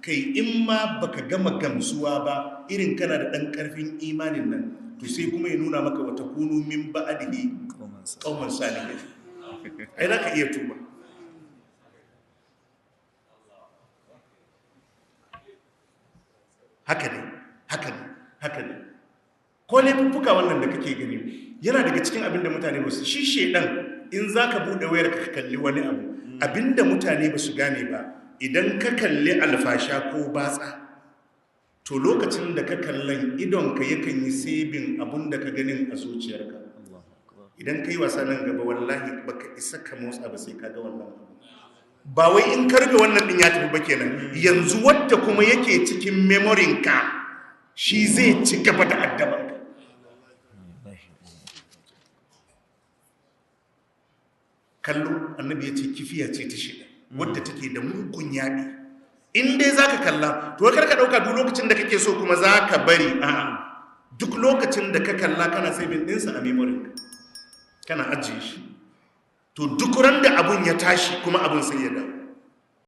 Kai, in ma baka gama gamsuwa ba, irin kana da ɗan ƙarfin imanin nan, to sai kuma ya nuna maka wata kunu min ba'dihi qauman salihin. Ai za ka iya tuba. Haka ne, haka ne, haka ne. Ko laifuffuka wannan da kake gani, yana daga cikin abin da mutane ba su shi shedan, in za ka buɗe wayar ka kalli wani abu, abinda mutane ba su gane ba, idan ka kalli alfasha ko batsa, to lokacin da ka kallon, idonka yakan yi saving abun da ka ganin a zuciyarka. Idan ka yi wasa, nan gaba wallahi baka isa ka motsa ba sai ka ga wannan abu. Ba wai in ka rufe wannan din ya tafi ba kenan. Yanzu wadda kuma yake cikin memorin ka, shi zai ci gaba da addabanka. Kallo, annabi ya ce kifiya ce ta shida wadda take da mugun yaɗi. In dai za ka kalla, to kar ka ɗauka duk lokacin da kake so kuma za ka bari. A'a, duk lokacin da ka kalla, kana saving ɗinsa a memory, kana ajiye shi. To duk ran da abun ya tashi kuma, abun sai ya dawo.